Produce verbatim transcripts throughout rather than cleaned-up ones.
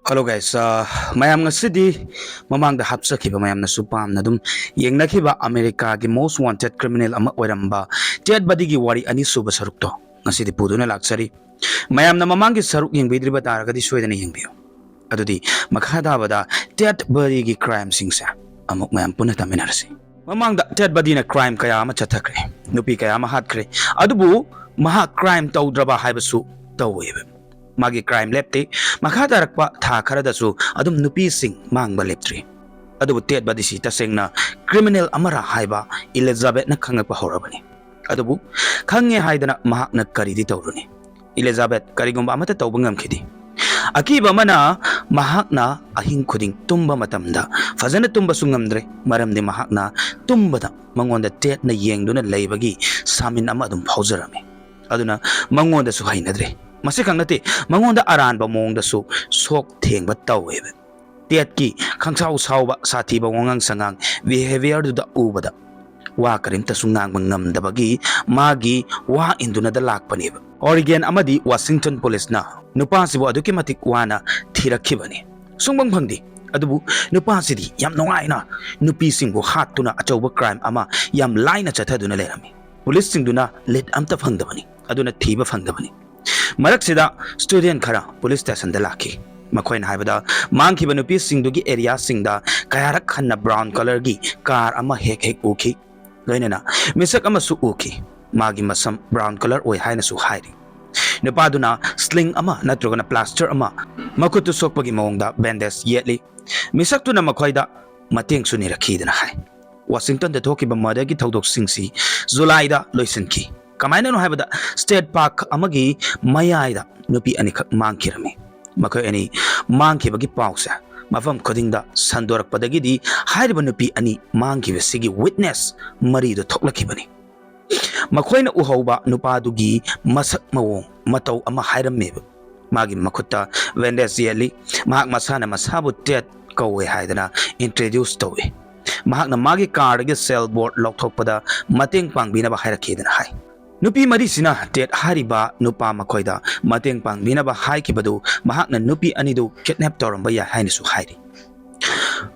Hello guys, ꯑ, ꯃꯌꯥꯝ ꯉꯁꯤꯗꯤ ꯃꯃꯥꯡꯗ ꯍꯥꯞꯆꯈꯤꯕ, ꯃꯌꯥꯝꯅꯁꯨ ꯄꯥꯝꯅ ꯑꯗꯨꯝ ꯌꯦꯡꯅꯈꯤꯕ ꯑꯃꯦꯔꯤꯀꯥꯒꯤ most wanted criminal ꯑꯃ ꯑꯣꯏꯔꯝꯕ ꯇꯦꯠ ꯕꯗꯤꯒꯤ ꯋꯥꯔꯤ ꯑꯅꯤꯁꯨꯕ ꯁꯔꯨꯛꯇꯣ ꯉꯁꯤꯗꯤ ꯄꯨꯗꯨꯅ ꯂꯥꯛꯆꯔꯤ꯫ ꯃꯌꯥꯝꯅ ꯃꯃꯥꯡꯒꯤ ꯁꯔꯨꯛ ꯌꯦꯡꯕꯤꯗ꯭ꯔꯤꯕ ꯇꯥꯔꯒꯗꯤ ꯁꯣꯏꯗꯅ ꯌꯦꯡꯕꯤꯌꯨ꯫ ꯑꯗꯨꯗꯤ ꯃꯈꯥ ꯇꯥꯕꯗ ꯇꯦꯠ ꯕꯗꯤꯒꯤ crimeꯁꯤꯡꯁꯦ ꯑꯃꯨꯛ ꯃꯌꯥꯝ ꯄꯨꯟꯅ ꯇꯥꯃꯤꯟꯅꯔꯁꯤ꯫ ꯃꯃꯥꯡꯗ ꯇꯦꯠ ꯕꯗꯤꯅ crime ꯀꯌꯥ ꯑꯃ ꯆꯠꯊꯈ꯭ꯔꯦ, ꯅꯨꯄꯤ ꯀꯌꯥ ꯑꯃ ꯍꯥꯠꯈ꯭ꯔꯦ, ꯑꯗꯨꯕꯨ ꯃꯍꯥꯛ crime ꯇꯧꯗ꯭ꯔꯕ ꯍꯥꯏꯕꯁꯨ ꯇꯧꯋꯦꯕ꯫ ꯃꯥꯒꯤ crime ꯂꯦꯞꯇꯦ꯫ ꯃꯈꯥ ꯇꯥꯔꯛꯄ ꯊꯥ ꯈꯔꯗꯁꯨ ꯑꯗꯨꯝ ꯅꯨꯄꯤꯁꯤꯡ ꯃꯥꯡꯕ ꯂꯦꯞꯇ꯭ꯔꯤ꯫ ꯑꯗꯨꯕꯨ ꯇꯦꯠ ꯕꯗꯤꯁꯤ ꯇꯁꯦꯡꯅ criminal ꯑꯃꯔ ꯍꯥꯏꯕ ꯏꯂꯤꯖꯥꯕꯦꯠꯅ ꯈꯪꯂꯛꯄ ꯍꯧꯔꯕꯅꯤ꯫ ꯑꯗꯨꯕꯨ ꯈꯪꯉꯦ ꯍꯥꯏꯗꯅ ꯃꯍꯥꯛꯅ ꯀꯔꯤꯗꯤ ꯇꯧꯔꯨꯅꯤ? ꯏꯂꯤꯖꯥꯕꯦꯠ ꯀꯔꯤꯒꯨꯝꯕ ꯑꯃꯠꯇ ꯇꯧꯕ ꯉꯝꯈꯤꯗꯦ꯫ ꯑꯀꯤꯕ ꯑꯃꯅ ꯃꯍꯥꯛꯅ ꯑꯍꯤꯡ ꯈꯨꯗꯤꯡ ꯇꯨꯝꯕ ꯃꯇꯝꯗ ꯐꯖꯅ ꯇꯨꯝꯕꯁꯨ ꯉꯝꯗ꯭ꯔꯦ, ꯃꯔꯝꯗꯤ ꯃꯍꯥꯛꯅ ꯇꯨꯝꯕꯗ ꯃꯉꯣꯟꯗ ꯇꯦꯠꯅ ꯌꯦꯡꯗꯨꯅ ꯂꯩꯕꯒꯤ ꯁꯥꯃꯤꯟ ꯑꯃ ꯑꯗꯨꯝ ꯐꯥꯎꯖꯔꯝꯃꯤ꯫ ꯑꯗꯨꯅ ꯃꯉꯣꯟꯗꯁꯨ ꯍꯩꯅꯗ꯭ꯔꯦ꯫ ꯃꯁꯤꯈꯛ ꯅꯠꯇꯦ, ꯃꯉꯣꯟꯗ ꯑꯔꯥꯟꯕ ꯃꯑꯣꯡꯗꯁꯨ ꯁꯣꯛ ꯊꯦꯡꯕ ꯇꯧꯋꯦꯕ꯫ ꯇꯦꯠꯀꯤ ꯈꯪꯁꯥꯎ ꯁꯥꯎꯕ, ꯁꯥꯊꯤꯕ ꯋꯥꯉꯥꯡ ꯁꯉꯥꯡ, behaviourꯗꯨꯗ ꯎꯕꯗ ꯋꯥ ꯀꯔꯤꯝꯇꯁꯨ ꯉꯥꯡꯕ ꯉꯝꯗꯕꯒꯤ ꯃꯥꯒꯤ ꯋꯥ ꯏꯟꯗꯨꯅꯗ ꯂꯥꯛꯄꯅꯦꯕ꯫ ꯑꯣꯔꯤꯒꯦꯟ ꯑꯃꯗꯤ ꯋꯥꯁꯤꯡꯇꯟ ꯄꯨꯂꯤꯁꯅ ꯅꯨꯄꯥꯁꯤꯕꯨ ꯑꯗꯨꯛꯀꯤ ꯃꯇꯤꯛ ꯋꯥꯅ ꯊꯤꯔꯛꯈꯤꯕꯅꯤ꯫ ꯁꯨꯡꯐꯪ ꯐꯪꯗꯦ꯫ ꯑꯗꯨꯕꯨ ꯅꯨꯄꯥꯁꯤꯗꯤ ꯌꯥꯝ ꯅꯨꯡꯉꯥꯏꯅ ꯅꯨꯄꯤꯁꯤꯡꯕꯨ ꯍꯥꯠꯇꯨꯅ ꯑꯆꯧꯕ crime ꯑꯃ ꯌꯥꯝ ꯂꯥꯏꯅ ꯆꯠꯊꯗꯨꯅ ꯂꯩꯔꯝꯃꯤ꯫ ꯄꯨꯂꯤꯁꯁꯤꯡꯗꯨꯅ lead ꯑꯝꯇ ꯐꯪꯗꯕꯅꯤ, ꯑꯗꯨꯅ ꯊꯤꯕ ꯐꯪꯗꯕꯅꯤ꯫ ꯃꯔꯛꯁꯤꯗ student ꯈꯔ ꯄꯨꯂꯤꯁ ꯁ꯭ꯇꯦꯁꯟꯗ ꯂꯥꯛꯈꯤ꯫ ꯃꯈꯣꯏꯅ ꯍꯥꯏꯕꯗ, ꯃꯥꯡꯈꯤꯕ ꯅꯨꯄꯤꯁꯤꯡꯗꯨꯒꯤ areaꯁꯤꯡꯗ ꯀꯌꯥꯔꯛ ꯍꯟꯅ brown colourꯒꯤ car ꯑꯃ ꯍꯦꯛ ꯍꯦꯛ ꯎꯈꯤ꯫ ꯂꯣꯏꯅꯅ ꯃꯤꯁꯛ ꯑꯃꯁꯨ ꯎꯈꯤ꯫ ꯃꯥꯒꯤ ꯃꯁꯝ brown colour ꯑꯣꯏ ꯍꯥꯏꯅꯁꯨ ꯍꯥꯏꯔꯤ꯫ ꯅꯨꯄꯥꯗꯨꯅ sling ꯑꯃ ꯅꯠꯇ꯭ꯔꯒꯅ plaster ꯑꯃ ꯃꯈꯨꯠꯇꯨ ꯁꯣꯛꯄꯒꯤ ꯃꯑꯣꯡꯗ bandage ꯌꯦꯠꯂꯤ꯫ ꯃꯤꯁꯛꯇꯨꯅ ꯃꯈꯣꯏꯗ ꯃꯇꯦꯡꯁꯨ ꯅꯤꯔꯛꯈꯤꯗꯅ ꯍꯥꯏ꯫ ꯋꯥꯁꯤꯡꯇꯟꯗ ꯊꯣꯛꯈꯤꯕ murderꯒꯤ ꯊꯧꯗꯣꯛꯁꯤꯡꯁꯤ ꯖꯨꯂꯥꯏꯗ ꯂꯣꯏꯁꯤꯟꯈꯤ꯫ ꯀꯃꯥꯏꯅꯅꯣ ꯍꯥꯏꯕꯗ, state park ꯑꯃꯒꯤ ꯃꯌꯥꯏꯗ ꯅꯨꯄꯤ ꯑꯅꯤꯈꯛ ꯃꯥꯡꯈꯤꯔꯝꯃꯤ꯫ ꯃꯈꯣꯏ ꯑꯅꯤ ꯃꯥꯡꯈꯤꯕꯒꯤ ꯄꯥꯎꯁꯦ ꯃꯐꯝ ꯈꯨꯗꯤꯡꯗ ꯁꯟꯗꯣꯔꯛꯄꯗꯒꯤꯗꯤ ꯍꯥꯏꯔꯤꯕ ꯅꯨꯄꯤ ꯑꯅꯤ ꯃꯥꯡꯈꯤꯕꯁꯤꯒꯤ witness ꯃꯔꯤꯗꯨ ꯊꯣꯛꯂꯛꯈꯤꯕꯅꯤ꯫ ꯃꯈꯣꯏꯅ ꯎꯍꯧꯕ ꯅꯨꯄꯥꯗꯨꯒꯤ ꯃꯁꯛ ꯃꯑꯣꯡ ꯃꯇꯧ ꯑꯃ ꯍꯥꯏꯔꯝꯃꯦꯕ꯫ ꯃꯥꯒꯤ ꯃꯈꯨꯠꯇ bandage ꯌꯦꯠꯂꯤ꯫ ꯃꯍꯥꯛ ꯃꯁꯥꯅ ꯃꯁꯥꯕꯨ ꯇꯦꯠ ꯀꯧꯋꯦ ꯍꯥꯏꯗꯅ introduce ꯇꯧꯏ꯫ ꯃꯍꯥꯛꯅ ꯃꯥꯒꯤ carꯗꯒꯤ cell board ꯂꯧꯊꯣꯛꯄꯗ ꯃꯇꯦꯡ ꯄꯥꯡꯕꯤꯅꯕ ꯍꯥꯏꯔꯛꯈꯤꯗꯅ ꯍꯥꯏ꯫ ꯅꯨꯄꯤ ꯃꯔꯤꯁꯤꯅ ꯇꯦꯠ ꯍꯥꯏꯔꯤꯕ ꯅꯨꯄꯥ ꯃꯈꯣꯏꯗ ꯃꯇꯦꯡ ꯄꯥꯡꯕꯤꯅꯕ ꯍꯥꯏꯈꯤꯕꯗꯨ ꯃꯍꯥꯛꯅ ꯅꯨꯄꯤ ꯑꯅꯤꯗꯨ ꯀꯤꯗꯅꯦꯞ ꯇꯧꯔꯝꯕ ꯌꯥꯏ ꯍꯥꯏꯅꯁꯨ ꯍꯥꯏꯔꯤ꯫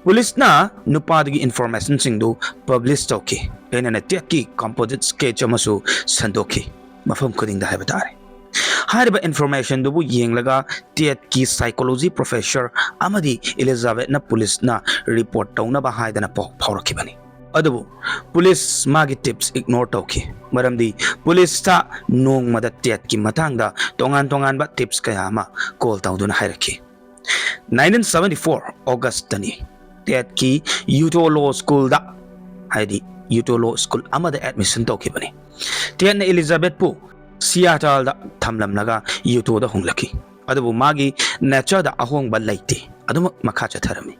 ꯄꯨꯂꯤꯁꯅ ꯅꯨꯄꯥꯗꯨꯒꯤ ꯏꯟꯐꯣꯔꯃꯦꯁꯟꯁꯤꯡꯗꯨ ꯄꯕ꯭ꯂꯤꯁ ꯇꯧꯈꯤ, ꯂꯣꯏꯅꯅ ꯇꯦꯠꯀꯤ ꯀꯝꯄꯣꯖꯤꯠ ꯁ꯭ꯀꯦꯠꯆ ꯑꯃꯁꯨ ꯁꯟꯗꯣꯛꯈꯤ꯫ ꯃꯐꯝ ꯈꯨꯗꯤꯡꯗ ꯍꯥꯏꯕ ꯇꯥꯔꯦ꯫ ꯍꯥꯏꯔꯤꯕ ꯏꯟꯐꯣꯔꯃꯦꯁꯟꯗꯨꯕꯨ ꯌꯦꯡꯂꯒ ꯇꯦꯠꯀꯤ ꯁꯥꯏꯀꯣꯂꯣꯖꯤ ꯄ꯭ꯔꯣꯐꯦꯁꯔ ꯑꯃꯗꯤ ꯏꯂꯤꯖꯥꯕꯦꯠꯅ ꯄꯨꯂꯤꯁꯅ ꯔꯤꯄꯣꯔꯠ ꯇꯧꯅꯕ ꯍꯥꯏꯗꯅ ꯄꯥꯎ ꯐꯥꯎꯔꯛꯈꯤꯕꯅꯤ꯫ ꯑꯗꯨꯕꯨ ꯄꯨꯂꯤꯁ ꯃꯥꯒꯤ ꯇꯤꯞꯁ ꯏꯒꯅꯣꯔ ꯇꯧꯈꯤ, ꯃꯔꯝꯗꯤ ꯄꯨꯂꯤꯁꯇ ꯅꯣꯡꯃꯗ ꯇꯦꯠꯀꯤ ꯃꯇꯥꯡꯗ ꯇꯣꯉꯥꯟ ꯇꯣꯉꯥꯟꯕ ꯇꯤꯞꯁ ꯀꯌꯥ ꯑꯃ ꯀꯣꯜ ꯇꯧꯗꯨꯅ ꯍꯥꯏꯔꯛꯈꯤ꯫ ꯅꯥꯏꯟꯇꯤꯟ ꯁꯕꯦꯟꯇꯤ ꯐꯣꯔ ꯑꯣꯒꯁꯇꯅꯤ ꯇꯦꯠꯀꯤ ꯌꯨꯇꯣ ꯂꯣ ꯁ꯭ꯀꯨꯜꯗ, ꯍꯥꯏꯗꯤ ꯌꯨꯇꯣ ꯂꯣ ꯁ꯭ꯀꯨꯜ ꯑꯃꯗ ꯑꯦꯗꯃꯤꯁꯟ ꯇꯧꯈꯤꯕꯅꯤ꯫ ꯇꯦꯠꯅ ꯏꯂꯤꯖꯥꯕꯦꯠꯄꯨ ꯁꯤꯌꯥꯇꯜꯗ ꯊꯝꯂꯝꯂꯒ ꯌꯨꯇꯣꯗ ꯍꯣꯡꯂꯛꯈꯤ꯫ ꯑꯗꯨꯕꯨ ꯃꯥꯒꯤ ꯅꯦꯆꯔꯗ ꯑꯍꯣꯡꯕ ꯂꯩꯇꯦ, ꯑꯗꯨꯃꯛ ꯃꯈꯥ ꯆꯠꯊꯔꯝꯃꯤ꯫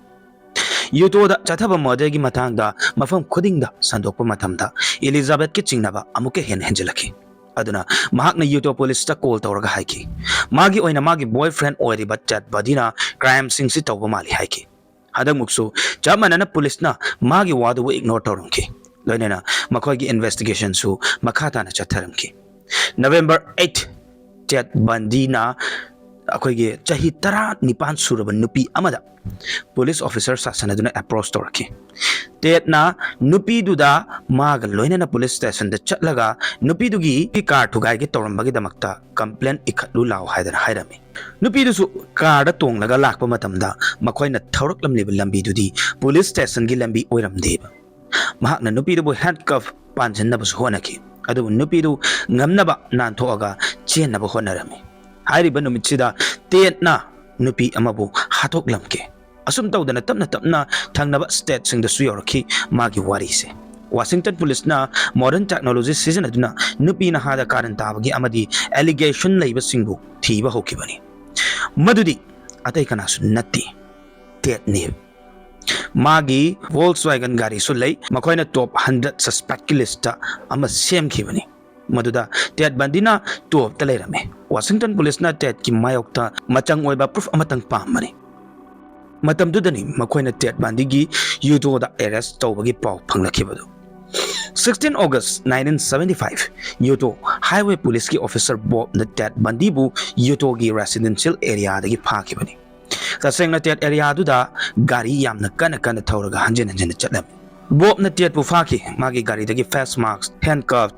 ꯌꯨꯇꯣꯗ ꯆꯠꯊꯕ ꯃꯣꯗꯦꯜꯒꯤ ꯃꯇꯥꯡꯗ ꯃꯐꯝ ꯈꯨꯗꯤꯡꯗ ꯁꯟꯗꯣꯛꯄ ꯃꯇꯝꯗ ꯏꯂꯤꯖꯥꯕꯦꯠꯀꯤ ꯆꯤꯡꯅꯕ ꯑꯃꯨꯛꯀ ꯍꯦꯟꯅ ꯍꯦꯟꯖꯤꯜꯂꯛꯈꯤ꯫ ꯑꯗꯨꯅ ꯃꯍꯥꯛꯅ ꯌꯨꯇꯣ ꯄꯨꯂꯤꯁꯇ ꯀꯣꯜ ꯇꯧꯔꯒ ꯍꯥꯏꯈꯤ, ꯃꯥꯒꯤ ꯑꯣꯏꯅ ꯃꯥꯒꯤ ꯕꯣꯏꯐ꯭ꯔꯦꯟ ꯑꯣꯏꯔꯤꯕ ꯇꯦꯠ ꯕꯟꯗꯤꯅ ꯀ꯭ꯔꯥꯏꯝꯁꯤꯡꯁꯤ ꯇꯧꯕ ꯃꯥꯜꯂꯤ ꯍꯥꯏꯈꯤ꯫ ꯍꯟꯗꯛꯃꯨꯛꯁꯨ ꯆꯞ ꯃꯥꯟꯅꯅ ꯄꯨꯂꯤꯁꯅ ꯃꯥꯒꯤ ꯋꯥꯗꯨꯕꯨ ꯏꯒꯅꯣꯔ ꯇꯧꯔꯝꯈꯤ, ꯂꯣꯏꯅꯅ ꯃꯈꯣꯏꯒꯤ ꯏꯟꯚꯦꯁꯇꯤꯒꯦꯁꯟꯁꯨ ꯃꯈꯥ ꯇꯥꯅ ꯆꯠꯊꯔꯝꯈꯤ꯫ ꯅꯕꯦꯝꯕꯔ ꯑꯩꯠ, ꯇꯦꯠ ꯕꯟꯗꯤꯅ ꯑꯩꯈꯣꯏꯒꯤ ꯆꯍꯤ ꯇꯔꯥꯅꯤꯄꯥꯟ ꯁꯨꯔꯕ ꯅꯨꯄꯤ ꯑꯃꯗ ꯄꯨꯂꯤꯁ ꯑꯣꯐꯤꯁꯔ ꯁꯥꯁꯟ ꯑꯗꯨꯅ ꯑꯦꯄ꯭ꯔꯣꯆ ꯇꯧꯔꯛꯈꯤ꯫ ꯇꯦꯠꯅ ꯅꯨꯄꯤꯗꯨꯗ ꯃꯥꯒ ꯂꯣꯏꯅꯅ ꯄꯨꯂꯤꯁ ꯁ꯭ꯇꯦꯁꯟꯗ ꯆꯠꯂꯒ ꯅꯨꯄꯤꯗꯨꯒꯤ ꯀꯥꯔ ꯊꯨꯒꯥꯏꯒꯦ ꯇꯧꯔꯝꯕꯒꯤꯗꯃꯛꯇ ꯀꯝꯄ꯭ꯂꯦꯟ ꯏꯈꯠꯂꯨ ꯂꯥꯎ ꯍꯥꯏꯗꯅ ꯍꯥꯏꯔꯝꯃꯤ꯫ ꯅꯨꯄꯤꯗꯨꯁꯨ ꯀꯥꯔꯗ ꯇꯣꯡꯂꯒ ꯂꯥꯛꯄ ꯃꯇꯝꯗ ꯃꯈꯣꯏꯅ ꯊꯧꯔꯛꯂꯝꯂꯤꯕ ꯂꯝꯕꯤꯗꯨꯗꯤ ꯄꯨꯂꯤꯁ ꯁ꯭ꯇꯦꯁꯟꯒꯤ ꯂꯝꯕꯤ ꯑꯣꯏꯔꯝꯗꯦꯕ꯫ ꯃꯍꯥꯛꯅ ꯅꯨꯄꯤꯗꯨꯕꯨ ꯍꯦꯟꯀꯐ ꯄꯥꯟꯁꯤꯟꯅꯕꯁꯨ ꯍꯣꯠꯅꯈꯤ, ꯑꯗꯨꯕꯨ ꯅꯨꯄꯤꯗꯨ ꯉꯝꯅꯕ ꯅꯥꯟꯊꯣꯛꯑꯒ ꯆꯦꯟꯅꯕ ꯍꯣꯠꯅꯔꯝꯃꯤ꯫ ꯍꯥꯏꯔꯤꯕ ꯅꯨꯃꯤꯠꯁꯤꯗ ꯇꯦꯠꯅ ꯅꯨꯄꯤ ꯑꯃꯕꯨ ꯍꯥꯠꯇꯣꯛꯂꯝꯈꯤ꯫ ꯑꯁꯨꯝ ꯇꯧꯗꯅ ꯇꯞꯅ ꯇꯞꯅ ꯊꯪꯅꯕ ꯁ꯭ꯇꯦꯠꯁꯤꯡꯗꯁꯨ ꯌꯧꯔꯛꯈꯤ ꯃꯥꯒꯤ ꯋꯥꯔꯤꯁꯦ꯫ ꯋꯥꯁꯤꯡꯇꯟ ꯄꯨꯂꯤꯁꯅ ꯃꯣꯗꯔꯟ ꯇꯦꯛꯅꯣꯂꯣꯖꯤ ꯁꯤꯖꯤꯟꯅꯗꯨꯅ ꯅꯨꯄꯤ ꯅꯍꯥꯗ ꯀꯥꯔꯟ ꯇꯥꯕꯒꯤ ꯑꯃꯗꯤ ꯑꯦꯂꯤꯒꯦꯁꯟ ꯂꯩꯕꯁꯤꯡꯕꯨ ꯊꯤꯕ ꯍꯧꯈꯤꯕꯅꯤ꯫ ꯃꯗꯨꯗꯤ ꯑꯇꯩ ꯀꯅꯥꯁꯨ ꯅꯠꯇꯦ, ꯇꯦꯠꯅꯤ꯫ ꯃꯥꯒꯤ ꯚꯣꯜꯛꯁꯋꯥꯒꯟ ꯒꯥꯔꯤꯁꯨ ꯂꯩ꯫ ꯃꯈꯣꯏꯅ ꯇꯣꯞ ꯍꯟꯗ꯭ꯔꯦꯠ ꯁꯁꯄꯦꯛꯀꯤ ꯂꯤꯁꯇ ꯑꯃ ꯁꯦꯝꯈꯤꯕꯅꯤ꯫ ꯃꯗꯨꯗ ꯇꯦꯠ ꯕꯟꯗꯤꯅ ꯇꯣꯞꯇ ꯂꯩꯔꯝꯃꯤ꯫ ꯋꯥꯁꯤꯡꯇꯟ ꯄꯨꯂꯤꯁꯅ ꯇꯦꯠꯀꯤ ꯃꯥꯌꯣꯛꯇ ꯃꯆꯪ ꯑꯣꯏꯕ ꯄ꯭ꯔꯨꯐ ꯑꯃꯇꯪ ꯄꯥꯝꯕꯅꯤ꯫ ꯃꯇꯝꯗꯨꯗꯅꯤ ꯃꯈꯣꯏꯅ ꯇꯦꯠ ꯕꯟꯗꯤꯒꯤ ꯌꯨꯇꯣꯗ ꯑꯦꯔꯦꯁ ꯇꯧꯕꯒꯤ ꯄꯥꯎ ꯐꯪꯂꯛꯈꯤꯕꯗꯨ꯫ Sixteen August nineteen seventy five, ꯌꯨꯇꯣ highway policeꯀꯤ officer ꯕꯣꯕꯅ ꯇꯦꯗ ꯕꯟꯗꯤꯕꯨ ꯌꯨꯇꯣꯒꯤ residential areaꯗꯒꯤ ꯐꯥꯈꯤꯕꯅꯤ꯫ ꯇꯁꯦꯡꯅ ꯇꯦꯗ areaꯗꯨꯗ ꯒꯥꯔꯤ ꯌꯥꯝꯅ ꯀꯟꯅ ꯀꯟꯅ ꯊꯧꯔꯒ ꯍꯟꯖꯤꯟ ꯍꯟꯖꯤꯟꯅ ꯆꯠꯂꯝꯃꯤ꯫ ꯕꯣꯕꯅ ꯇꯦꯗꯄꯨ ꯐꯥꯈꯤ꯫ ꯃꯥꯒꯤ ꯒꯥꯔꯤꯗꯒꯤ face mask, handcuff,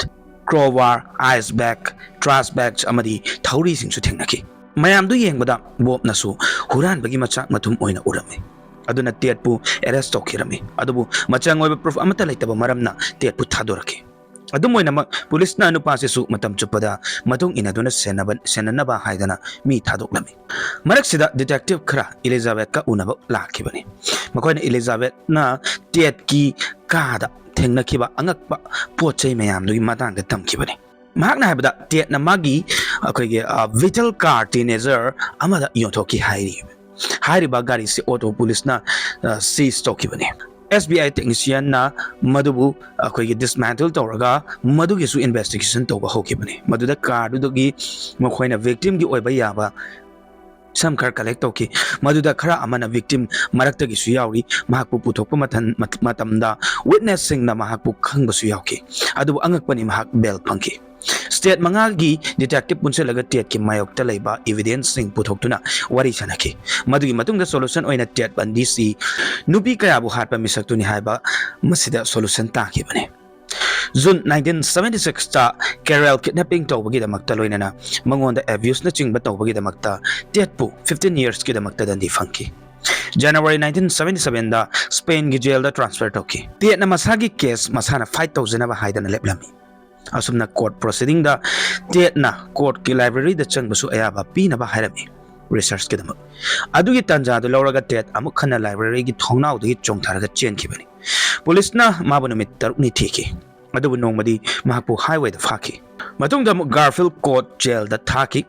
crowbar, ice bag, trash bags ꯑꯃꯗꯤ ꯊꯧꯔꯤꯁꯤꯡꯁꯨ ꯊꯦꯡꯅꯈꯤ꯫ ꯃꯌꯥꯝꯗꯨ ꯌꯦꯡꯕꯗ ꯕꯣꯕꯅꯁꯨ ꯍꯨꯔꯥꯟꯕꯒꯤ ꯃꯆꯥꯛ ꯃꯊꯨꯝ ꯑꯣꯏꯅ ꯎꯔꯝꯃꯤ꯫ ꯑꯗꯨꯅ ꯇꯦꯗꯄꯨ arrest ꯇꯧꯈꯤꯔꯝꯃꯤ꯫ ꯑꯗꯨꯕꯨ ꯃꯆꯪ ꯑꯣꯏꯕ proof ꯑꯃꯠꯇ ꯂꯩꯇꯕ ꯃꯔꯝꯅ ꯇꯦꯗꯄꯨ ꯊꯥꯗꯣꯔꯛꯈꯤ꯫ ꯑꯗꯨꯝ ꯑꯣꯏꯅꯃꯛ, ꯄꯨꯂꯤꯁꯅ ꯅꯨꯄꯥꯁꯤꯁꯨ ꯃꯇꯝ ꯆꯨꯞꯄꯗ ꯃꯇꯨꯡ ꯏꯟꯅꯗꯨꯅ ꯁꯦꯟꯅꯕ-, ꯁꯦꯟꯅꯅꯕ ꯍꯥꯏꯗꯅ ꯃꯤ ꯊꯥꯗꯣꯛꯂꯝꯃꯤ꯫ ꯃꯔꯛꯁꯤꯗ detective ꯈꯔ ꯏꯂꯤꯖꯥꯕꯦꯊꯀ ꯎꯅꯕ ꯂꯥꯛꯈꯤꯕꯅꯤ꯫ ꯃꯈꯣꯏꯅ ꯏꯂꯤꯖꯥꯕꯦꯊꯅ ꯇꯦꯗꯀꯤ ꯀꯥꯗ ꯊꯦꯡꯅꯈꯤꯕ ꯑꯉꯛꯄ ꯄꯣꯠ ꯆꯩ ꯃꯌꯥꯝꯗꯨꯒꯤ ꯃꯇꯥꯡꯗ ꯇꯝꯈꯤꯕꯅꯤ꯫ ꯃꯍꯥꯛꯅ ꯍꯥꯏꯕꯗ, ꯇꯦꯗꯅ ꯃꯥꯒꯤ, ꯑꯩꯈꯣꯏꯒꯤ, ꯑ, Beetle car teenager ꯑꯃꯗ ꯌꯣꯟꯊꯣꯛꯈꯤ ꯍꯥꯏꯔꯤ꯫ ꯍꯥꯏꯔꯤꯕ ꯒꯥꯔꯤꯁꯤ ꯑꯣꯇꯣ ꯄꯨꯂꯤꯁꯅ, ꯑ, seize ꯇꯧꯈꯤꯕꯅꯤ꯫ S B I technicianꯅ ꯃꯗꯨꯕꯨ ꯑꯩꯈꯣꯏꯒꯤ dismantle ꯇꯧꯔꯒ ꯃꯗꯨꯒꯤꯁꯨ investigation ꯇꯧꯕ ꯍꯧꯈꯤꯕꯅꯤ꯫ ꯃꯗꯨꯗ car ꯗꯨꯗꯒꯤ ꯃꯈꯣꯏꯅ victim ꯒꯤ ꯑꯣꯏꯕ ꯌꯥꯕ ꯁꯝ ꯈꯔ collect ꯇꯧꯈꯤ꯫ ꯃꯗꯨꯗ ꯈꯔ ꯑꯃꯅ victim ꯃꯔꯛꯇꯒꯤꯁꯨ ꯌꯥꯎꯔꯤ꯫ ꯃꯍꯥꯛꯄꯨ ꯄꯨꯊꯣꯛꯄ ꯃꯇꯝ-, ꯃꯇꯝꯗ witness ꯁꯤꯡꯅ ꯃꯍꯥꯛꯄꯨ ꯈꯪꯕꯁꯨ ꯌꯥꯎꯈꯤ꯫ ꯑꯗꯨꯕꯨ ꯑꯉꯛꯄꯅꯤ, ꯃꯍꯥꯛ bail ꯐꯪꯈꯤ꯫ State ꯃꯉꯥꯒꯤ detective ꯄꯨꯟꯁꯤꯜꯂꯒ ꯇꯦꯗꯀꯤ ꯃꯥꯌꯣꯛꯇ ꯂꯩꯕ evidence ꯁꯤꯡ ꯄꯨꯊꯣꯛꯇꯨꯅ ꯋꯥꯔꯤ ꯁꯥꯅꯈꯤ꯫ ꯃꯗꯨꯒꯤ ꯃꯇꯨꯡꯗ solution ꯑꯣꯏꯅ ꯇꯦꯗ ꯕꯟꯗꯤꯁꯤ ꯅꯨꯄꯤ ꯀꯌꯥꯕꯨ ꯍꯥꯠꯄ ꯃꯤꯁꯛꯇꯨꯅꯤ ꯍꯥꯏꯕ ꯃꯁꯤꯗ solution ꯇꯥꯈꯤꯕꯅꯤ꯫ June nineteen seventy six ꯇ Carol kidnapping ꯇꯧꯕꯒꯤꯗꯃꯛꯇ, ꯂꯣꯏꯅꯅ ꯃꯉꯣꯟꯗ abuse ꯅꯆꯤꯡꯕ ꯇꯧꯕꯒꯤꯗꯃꯛꯇ ꯇꯦꯗꯄꯨ fifteen years ꯀꯤꯗꯃꯛꯇ ꯗꯟꯗꯤ ꯐꯪꯈꯤ꯫ January nineteen seventy seven ꯗ Spain ꯒꯤ jail ꯗ transfer ꯇꯧꯈꯤ꯫ ꯇꯦꯗꯅ ꯃꯁꯥꯒꯤ case ꯃꯁꯥꯅ fight ꯇꯧꯖꯅꯕ ꯍꯥꯏꯗꯅ ꯂꯦꯞꯂꯝꯃꯤ꯫ ꯑꯁꯨꯝꯅ court proceeding ꯗ ꯇꯦꯗꯅ court ꯀꯤ library ꯗ ꯆꯪꯕꯁꯨ ꯑꯌꯥꯕ ꯄꯤꯅꯕ ꯍꯥꯏꯔꯝꯃꯤ research ꯀꯤꯗꯃꯛ꯫ ꯑꯗꯨꯒꯤ ꯇꯥꯟꯖꯥꯗꯨ ꯂꯧꯔꯒ ꯇꯦꯗ ꯑꯃꯨꯛ ꯍꯟꯅ library ꯒꯤ ꯊꯣꯡꯅꯥꯎꯗꯒꯤ ꯆꯣꯡꯊꯔꯒ ꯆꯦꯟꯈꯤꯕꯅꯤ꯫ ꯄꯨꯂꯤꯁꯅ ꯃꯥꯕꯨ ꯅꯨꯃꯤꯠ ꯇꯔꯨꯛꯅꯤ ꯊꯤꯈꯤ, ꯑꯗꯨꯕꯨ ꯅꯣꯡꯃꯗꯤ ꯃꯍꯥꯛꯄꯨ highway ꯗ ꯐꯥꯈꯤ꯫ ꯃꯇꯨꯡꯗ ꯑꯃꯨꯛ Garfield Court jail ꯗ ꯊꯥꯈꯤ꯫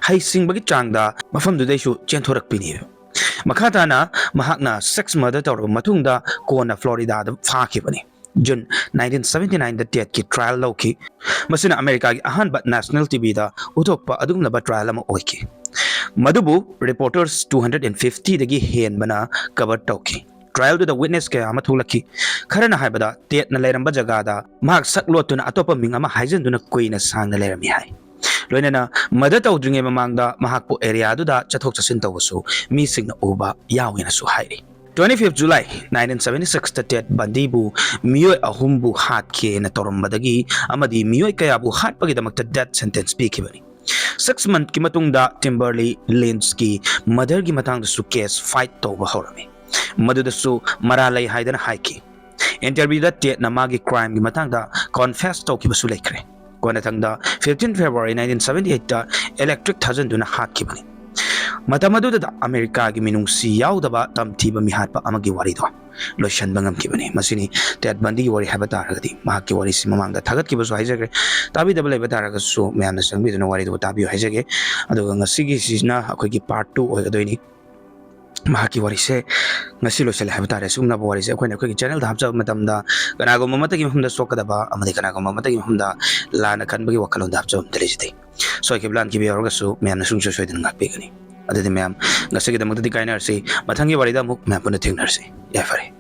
ꯍꯩꯁꯤꯡꯕꯒꯤ ꯆꯥꯡꯗ ꯃꯐꯝꯗꯨꯗꯩꯁꯨ ꯆꯦꯟꯊꯣꯔꯛꯄꯤꯅꯤ꯫ ꯃꯈꯥ ꯇꯥꯅ ꯃꯍꯥꯛꯅ sex murder ꯇꯧꯔꯕ ꯃꯇꯨꯡꯗ ꯀꯣꯟꯅ Florida ꯗ ꯐꯥꯈꯤꯕꯅꯤ꯫ June nineteen seventy nine ꯗ ꯇꯦꯗꯀꯤ trial ꯂꯧꯈꯤ꯫ ꯃꯁꯤꯅ ꯑꯃꯦꯔꯤꯀꯥꯒꯤ ꯑꯍꯥꯟꯕ national T V ꯗ ꯎꯠꯊꯣꯛꯄ ꯑꯗꯨꯒꯨꯝꯂꯕ trial ꯑꯃ ꯑꯣꯏꯈꯤ, ꯃꯗꯨꯕꯨ reporters two hundred and fifty ꯗꯒꯤ ꯍꯦꯟꯕꯅ cover ꯇꯧꯈꯤ꯫ ꯇ꯭ꯔꯥꯏꯌꯦꯜꯗꯨꯗ ꯋꯤꯠꯅꯦꯁ ꯀꯌꯥ ꯑꯃ ꯊꯣꯛꯂꯛꯈꯤ꯫ ꯈꯔꯅ ꯍꯥꯏꯕꯗ ꯇꯦꯠꯅ ꯂꯩꯔꯝꯕ ꯖꯒꯥꯗ ꯃꯍꯥꯛ ꯁꯛ ꯂꯣꯠꯇꯨꯅ ꯑꯇꯣꯞꯄ ꯃꯤꯡ ꯑꯃ ꯍꯥꯏꯖꯤꯟꯗꯨꯅ ꯀꯨꯏꯅ ꯁꯥꯡꯅ ꯂꯩꯔꯝꯃꯤ ꯍꯥꯏ꯫ ꯂꯣꯏꯅꯅ ꯃꯔꯗꯔ ꯇꯧꯗ꯭ꯔꯤꯉꯩ ꯃꯃꯥꯡꯗ ꯃꯍꯥꯛꯄꯨ ꯑꯦꯔꯤꯌꯥꯗꯨꯗ ꯆꯠꯊꯣꯛ ꯆꯠꯁꯤꯟ ꯇꯧꯕꯁꯨ ꯃꯤꯁꯤꯡꯅ ꯎꯕ ꯌꯥꯎꯏꯅꯁꯨ ꯍꯥꯏꯔꯤ꯫ Twenty fifth July nineteen seventy sixꯇ ꯇꯦꯠ ꯕꯟꯗꯤꯕꯨ ꯃꯤꯑꯣꯏ ꯑꯍꯨꯝꯕꯨ ꯍꯥꯠꯈꯤꯅ ꯇꯧꯔꯝꯕꯗꯒꯤ ꯑꯃꯗꯤ ꯃꯤꯑꯣꯏ ꯀꯌꯥꯕꯨ ꯍꯥꯠꯄꯒꯤꯗꯃꯛꯇ ꯗꯦꯠ ꯁꯦꯟꯇꯦꯟꯁ ꯄꯤꯈꯤꯕꯅꯤ꯫ ꯁꯤꯛꯁ ꯃꯟꯊꯀꯤ ꯃꯇꯨꯡꯗ ꯇꯤꯝꯕꯔꯂꯤ ꯂꯤꯟꯁꯀꯤ ꯃꯔꯗꯔꯒꯤ ꯃꯇꯥꯡꯗꯁꯨ ꯀꯦꯁ ꯐꯥꯏꯠ ꯇꯧꯕ ꯍꯧꯔꯝꯃꯤ꯫ ꯃꯗꯨꯗꯁꯨ ꯃꯔꯥꯜ ꯂꯩ ꯍꯥꯏꯗꯅ ꯍꯥꯏꯈꯤ꯫ ꯏꯟꯇꯔꯚ꯭ꯌꯨꯗ ꯇꯦꯠꯅ ꯃꯥꯒꯤ ꯀ꯭ꯔꯥꯏꯝꯒꯤ ꯃꯇꯥꯡꯗ ꯀꯣꯟꯐꯦꯁ ꯇꯧꯈꯤꯕꯁꯨ ꯂꯩꯈ꯭ꯔꯦ꯫ ꯀꯣꯟꯅꯊꯪꯗ fifteen February nineteen seventy eightꯇ ꯏꯂꯦꯛꯇ꯭ꯔꯤꯛ ꯊꯥꯖꯤꯟꯗꯨꯅ ꯍꯥꯠꯈꯤꯕꯅꯤ꯫ ꯃꯇꯝ ꯑꯗꯨꯗ ꯑꯃꯦꯔꯤꯀꯥꯒꯤ ꯃꯤꯅꯨꯡꯁꯤ ꯌꯥꯎꯗꯕ ꯇꯝꯊꯤꯕ ꯃꯤꯍꯥꯠꯄ ꯑꯃꯒꯤ ꯋꯥꯔꯤꯗꯣ ꯂꯣꯏꯁꯤꯟꯕ ꯉꯝꯈꯤꯕꯅꯤ꯫ ꯃꯁꯤꯅꯤ ꯇꯦꯠ ꯕꯟꯗꯤꯒꯤ ꯋꯥꯔꯤ ꯍꯥꯏꯕ ꯇꯥꯔꯒꯗꯤ꯫ ꯃꯍꯥꯛꯀꯤ ꯋꯥꯔꯤꯁꯤ ꯃꯃꯥꯡꯗ ꯊꯥꯒꯠꯈꯤꯕꯁꯨ ꯍꯥꯏꯖꯈ꯭ꯔꯦ꯫ ꯇꯥꯕꯤꯗꯕ ꯂꯩꯕ ꯇꯥꯔꯒꯁꯨ ꯃꯌꯥꯝꯅ ꯆꯪꯕꯤꯗꯨꯅ ꯋꯥꯔꯤꯗꯨ ꯇꯥꯕꯤꯌꯨ ꯍꯥꯏꯖꯒꯦ꯫ ꯑꯗꯨꯒ ꯉꯁꯤꯒꯤꯁꯤꯅ ꯑꯩꯈꯣꯏꯒꯤ part two ꯑꯣꯏꯒꯗꯣꯏꯅꯤ꯫ ꯃꯍꯥꯛꯀꯤ ꯋꯥꯔꯤꯁꯦ ꯉꯁꯤ ꯂꯣꯏꯁꯤꯜꯂꯦ ꯍꯥꯏꯕ ꯇꯥꯔꯦ꯫ ꯑꯁꯤꯒꯨꯝꯂꯕ ꯋꯥꯔꯤꯁꯦ ꯑꯩꯈꯣꯏꯅ ꯑꯩꯈꯣꯏꯒꯤ ꯆꯦꯅꯦꯜꯗ ꯍꯥꯞꯆꯕ ꯃꯇꯝꯗ ꯀꯅꯥꯒꯨꯝꯕ ꯑꯃꯠꯇꯒꯤ ꯃꯐꯝꯗ ꯁꯣꯛꯀꯗꯕ ꯑꯃꯗꯤ ꯀꯅꯥꯒꯨꯝꯕ ꯑꯃꯠꯇꯒꯤ ꯃꯐꯝꯗ ꯂꯥꯟꯅ ꯈꯟꯕꯒꯤ ꯋꯥꯈꯜꯂꯣꯟꯗ ꯍꯥꯞꯆꯕ ꯑꯃꯠꯇ ꯂꯩꯖꯗꯦ꯫ ꯁꯣꯏꯈꯤꯕ ꯂꯥꯟꯈꯤꯕ ꯌꯥꯎꯔꯒꯁꯨ ꯃꯌꯥꯝꯅ ꯁꯨꯡꯁꯣꯏ ꯁꯣꯏꯗꯅ ꯉꯥꯛꯄꯤꯒꯅꯤ꯫ ꯑꯗꯨꯗꯤ ꯃꯌꯥꯝ, ꯉꯁꯤꯒꯤꯗꯃꯛꯇꯗꯤ ꯀꯥꯏꯅꯔꯁꯤ꯫ ꯃꯊꯪꯒꯤ ꯋꯥꯔꯤꯗ ꯑꯃꯨꯛ ꯃꯌꯥꯝ ꯄꯨꯟꯅ ꯊꯦꯡꯅꯔꯁꯤ꯫ ꯌꯥꯏꯐꯔꯦ꯫